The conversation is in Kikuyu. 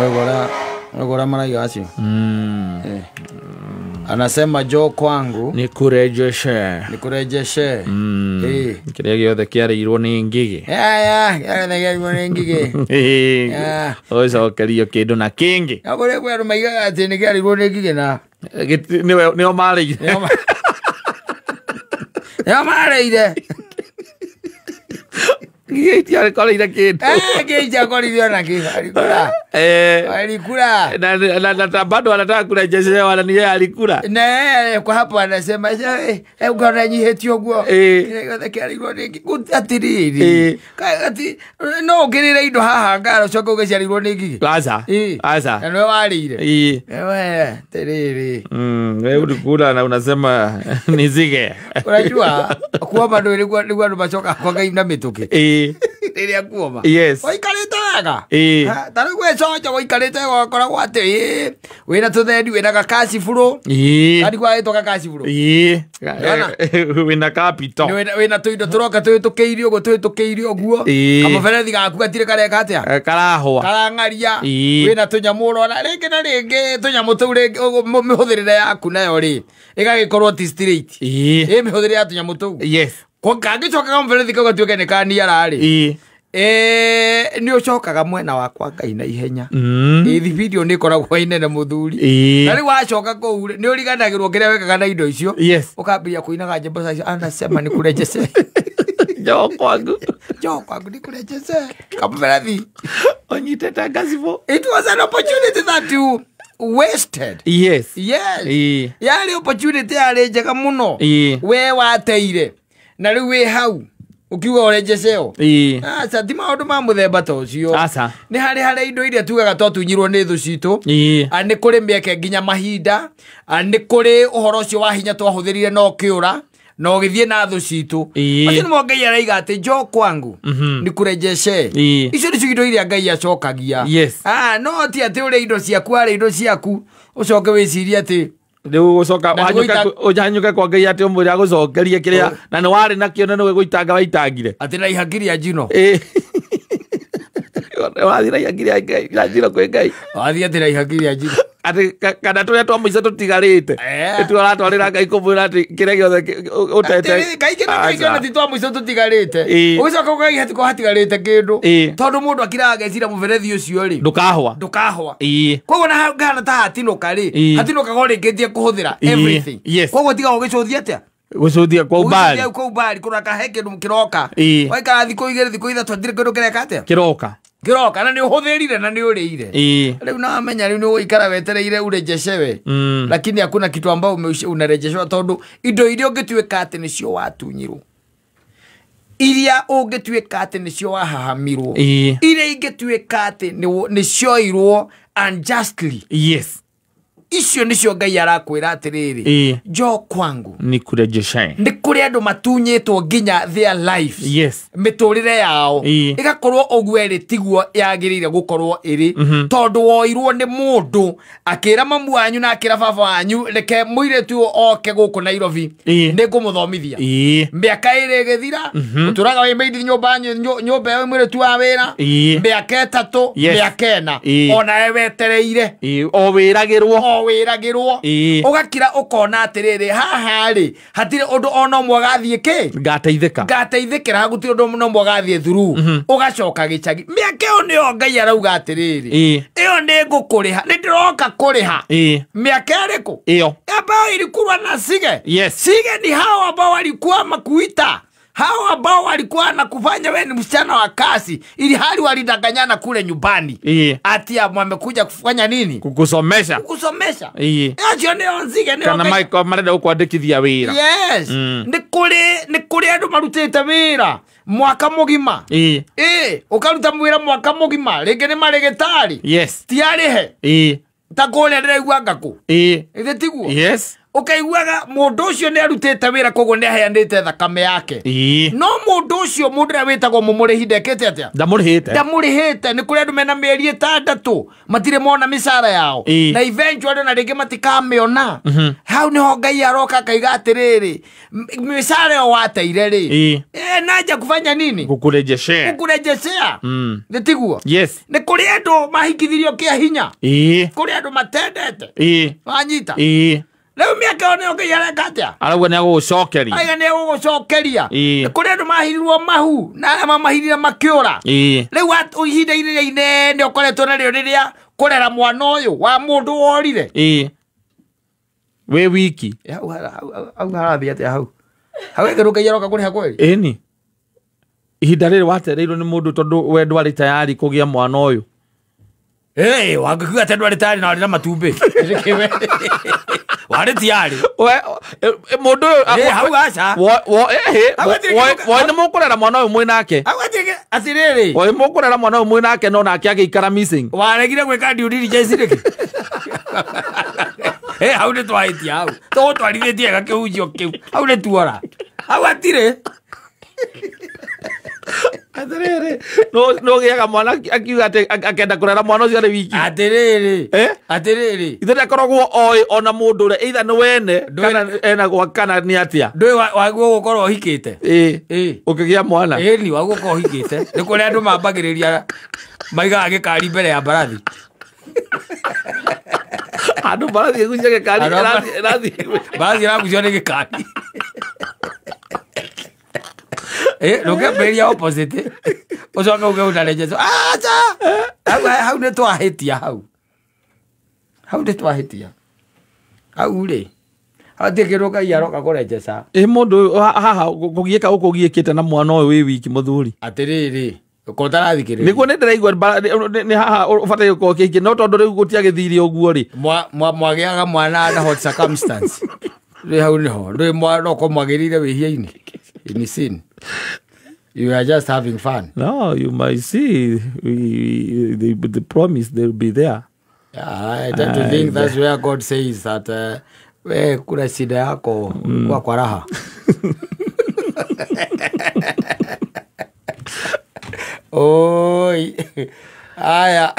Wegora maraiga acio. Anasema njoo kwangu nikurejeshe. Nikurejeshe. Kĩrĩa gĩothe kĩarĩirwo nĩ ngigĩ. Ya, gĩothe kĩarĩirwo nĩ ngigĩ. Ũcokerio kĩndũ na kĩngĩ. Na kũrĩa kwĩ andũ maigaga atĩ nĩ kĩarĩirwo nĩ ngigĩ na nĩo marĩire. Nĩo marĩire. Ngigĩ itiakoreire kĩndũ. Ngigĩ itiakoreire ona kĩ. Alikula. Alikula. Na bado anataka kurejeshewa na ni yeye alikula. Na yeye kwa hapo anasema ukaona nyihĩtie ũguo. Kĩrĩa gĩothe kĩarĩirwo nĩ ngigĩ. Atĩrĩrĩ. Ati no ũngĩrĩra indo haha ngara ũcoke ũgĩciarĩirwo nĩ ngigĩ. Aca. Aca. Na nĩwe warĩire. Wewe atĩrĩrĩ. Wewe ulikula na unasema nizige. Unajua kuomba ndio nĩguo andũ macoka kwa Ngai na mĩtũkĩ. Rĩrĩa kuoma. Yes. Waikarĩte wega. Ta rĩu gwĩcoca waikarĩte wega ũgakoragwo atĩ wĩna tũthendi wĩna gakaci bũrũ. Kandi gwagĩtwo gakaci bũrũ. Wĩna capital. Wĩna tũindo tũroka tũhĩtũkĩirio ũguo tũhĩtũkĩirio ũguo. Kamũberethi gaku gatirĩ kareka atĩa? Karahũa. Karang'aria. Wĩna tũnyamũ ũrona rĩngĩ na rĩngĩ tũnyamũ tũu rĩngĩ mĩhũthĩrĩre yaku nayo rĩ ĩgagĩkorwo ti straight. Mĩhũthĩrĩre ya tũnyamũ tũu. Yes. Kwa kangĩcoka kamũberethi kau gatuĩke nĩ kaniara rĩ. Nĩ ũcokaga mwena wakwa Ngai na ihenya. Thibindi nĩ ĩkoragwo ĩnene mũthuri. Na rĩu wacoka kũu nĩ ũriganagĩrwo kĩrĩa wekaga na indo icio. Yes. Ũkambĩrĩria kũinaga nyĩmbo cia anasema nikurejeshe. Njoo kwangu. Njoo kwangu nikurejeshe. Kamũberethi. Ũnyitĩte ngacibũ. It was an opportunity that you wasted. Yes. Yes. Yarĩ opportunity yarĩ njega mũno. We wateire. Na rĩu wĩ hau ukiuga ũrejeceo. Aca ti maũndũ ma mũthemba ta ũcio. Aca. Nĩ harĩ harĩa indo iria tugaga twatunyirwo nĩ thũ citũ. Nĩ kũrĩ mĩeke nginya mahinda. Nĩ kũrĩ ũhoro ũcio wa hinya twahũthĩrire na ũkĩũra na ũgĩthiĩ na thũ citũ. Macio nĩmo Ngai araiga atĩ njoo kwangu nikurejeshe. Icio nĩcio indo iria Ngai acokagia. Yes. No ti atĩ ũrĩe indo ciaku arĩ indo ciaku ũcoke wĩcirie atĩ rĩu ũcoka ũhanyũke kwa Ngai atĩ ũmwĩre agũcokerie kĩrĩa na nĩ warĩ nakĩo na nĩwe gũitanga waitangire. Atĩ na ihaki rĩa njino. Wathiĩ na ihaki rĩa njino kwĩ Ngai. Wathiĩ atĩ na ihaki rĩa njino. Atĩ kana tũrĩa twa mũico tũtigarĩte. Nĩtuo ũratwarĩra Ngai kũmwĩra atĩ kĩrĩa gĩothe ũtete. Kaingĩ na kaingĩ ona ti twa mũico tũtigarĩte. Ũgĩcoka ũkaiga hatikorwo hatigarĩte kĩndũ. Tondũ mũndũ akiraga ageciria mũberethi ũcio rĩ. Ndũkahũa. Ndũkahũa. Koguo na hana ta hatinũka rĩ. Hatinũkaga ũrĩkĩtie kũhũthĩra everything. Koguo tiga ũgĩcũthia atĩa? Gũcũthia kwa umbali. Gũcũthia kwa umbali kũrora kahe kĩndũ kĩroka. Waikara thikũ igĩrĩ thikũ ithatũ hatirĩ kĩndũ kĩreka atĩa? Kĩroka. Kĩroka na nĩ ũhũthĩrire na nĩ ũrĩire. Rĩu na wamenya rĩu nĩ ũgũikara wetereire urejeshewe. Lakini hakuna kitu ambao unarejeshewa tondũ indo iria ũngĩtuĩka atĩ nĩcio watunyirwo. Iria ũngĩtuĩka atĩ nĩcio wahahamirwo. Iria ingĩtuĩka atĩ nĩcioirwo unjustly. Yes. Icio nĩcio Ngai arakwĩra atĩrĩrĩ. Njoo kwangu nikurejeshe. Nĩ kũrĩ andũ matunyĩtwo nginya their lives. Yes. Mĩtũrĩre yao ĩgakorwo ũguo ĩrĩ tiguo yagĩrĩire gũkorwo ĩrĩ. Tondũ woirwo nĩ mũndũ akĩra mamu wanyu na akĩra baba wanyu reke mũirĩtu oke gũkũ Nairobi nĩ ngũmũthomithia. Mĩaka ĩrĩ ĩgĩthira ũtũraga wĩ maid nyũmba nyũmba ya mũirĩtu wa wĩra. Mĩaka ĩtatũ mĩaka ĩna onawe wetereire. O wĩragĩrwo. Wĩragĩrwo. Ũgakira ũkona atĩrĩrĩ haha rĩ hatirĩ ũndũ ona ũmwe ũgathiĩ kĩ ngateithĩka ngateithĩkĩra gũtirĩ ũndũ ona ũmwe ũgathiĩ through. Ũgacoka gĩcagi mĩaka ĩyo nĩyo Ngai arauga atĩrĩrĩ ĩyo nĩ ngũkũrĩha nĩ ndĩroka kũrĩha. Mĩaka ĩrĩkũ ĩyo ambayo ilikulwa na sige. Yes. Sige ni hao ambao walikuwa makuita hao ambao walikuwa na kufanya wewe ni msichana wa kazi ili hali walidanganyana kule nyumbani. Ati wamekuja kufanya nini? Kukusomesha. Kukusomesha. Acio nĩo nzige nĩo kana Michael marenda gũkwandĩkithia wĩra. Yes. Nĩ kũrĩ andũ marutĩte wĩra mwaka mũgima. Ũkaruta wĩra mwaka mũgima rĩngĩ nĩ marĩgĩtarĩ. Yes. Ti arĩhe. Ta kũrĩa ndĩraigua ngakũ. Ĩthĩ tiguo? Yes. Ũkaiguaga mũndũ ũcio nĩ arutĩte wĩra koguo nĩ aheanĩte thakame yake. No mũndũ ũcio mũndũ ũrĩa wĩtagwo mũmũrĩhi ndekĩte atĩa? Ndamũrĩhĩte. Nĩ kũrĩ andũ mena mĩeri 6 matirĩ mona mĩcara yao. Na eventually na rĩngĩ matikamĩona. Hau nĩho Ngai aroka akaiga atĩrĩrĩ, mĩcara ĩyo wateire rĩ, nanja kufanya nini? Kukurejeshea. Kukurejeshea. Nĩ tiguo? Yes. Nĩ kũrĩ andũ mahikithirio kĩa hinya. Kũrĩ andũ matendete. Wanyita? Rĩu mĩaka ĩyo nĩyo Ngai areka atĩa? Arauga nĩ agũgũcokeria. Aiga nĩ agũgũcokeria. Kũrĩ andũ mahirirwo mahu na arĩa mamahirire makĩũra. Rĩu ihinda rĩrĩa inene ũkoretwo narĩo rĩrĩa kũrera mwana ũyũ wa mũndũ worire. Wĩ wiki. Hau harathiĩ atĩa hau? Hau ĩkĩrũ Ngai aroka kũrĩha kweri? Ĩni. Ihinda rĩrĩ watereirwo nĩ mũndũ tondũ we ndwarĩ tayari kũgĩa mwana ũyũ. Wangĩkiuga atĩ ndwarĩ tayari na warĩ na matumbĩ. Warĩ tayari. Mũndũ ũyũ hau aca. Woe nĩ mũkũrera mwana ũyũ mwĩ nake. Hau atĩrĩrĩ. Woe mũkũrera mwana ũyũ mwĩ nake no nake agĩikara missing. Waregire gwĩka due diligence nĩkĩ? Hau nĩ twahĩtia hau. Tũgũtwarithĩtie wega kĩhunjio kĩu. Hau nĩ tuora. Hau hatirĩ. Atĩrĩrĩ, no gĩaga mwana akiuga atĩ akenda kũrera mwana ũcio arĩ wiki. Atĩrĩrĩ. Atĩrĩrĩ. Ithe ndakoragwo oĩ ona mũndũ ũrĩa either nĩ wene kana ena gwa kana nĩ atĩa. Ndũĩ waguo gũkorwo ũhikĩte. Ũkĩgĩa mwana. Ĩni waguo gũkorwo ũhikĩte. Nĩ kũrĩ andũ mambagĩrĩria maigaga gĩkari mbere ya mbarathi. Andũ mbarathi ĩgucia gĩkari ĩrathiĩ. Mbarathi ĩragucio nĩ gĩkari. Ndũngĩambĩrĩria opposite. Ũcoke uge ũnarejeco. Aca! Hau nĩ twahĩtia hau. Hau nĩ twahĩtia. Hau rĩ. Hatirĩ kĩndũ Ngai aroka kũrejeca. Mũndũ haha kũgiĩka gũkũ ũgiĩkĩte na mwana ũyũ wĩ wiki mũthuri. Atĩrĩrĩ, ko ũtarathikĩrĩria. Nĩguo nĩ ndĩraigua nĩ haha ũbataire gũkorwo ũkĩhikia no tondũ rĩu gũtiagĩthire ũguo rĩ. Mwagĩaga mwana under hot circumstance. Rĩu hau nĩho. Ndũĩ no ko mwagĩrĩire wĩhia-inĩ. In sin. You are just having fun. No, you might see the promise they will be there. Yeah, I tend to think that's where God says that we kuna shida yako kwa raha. Oi. Aya.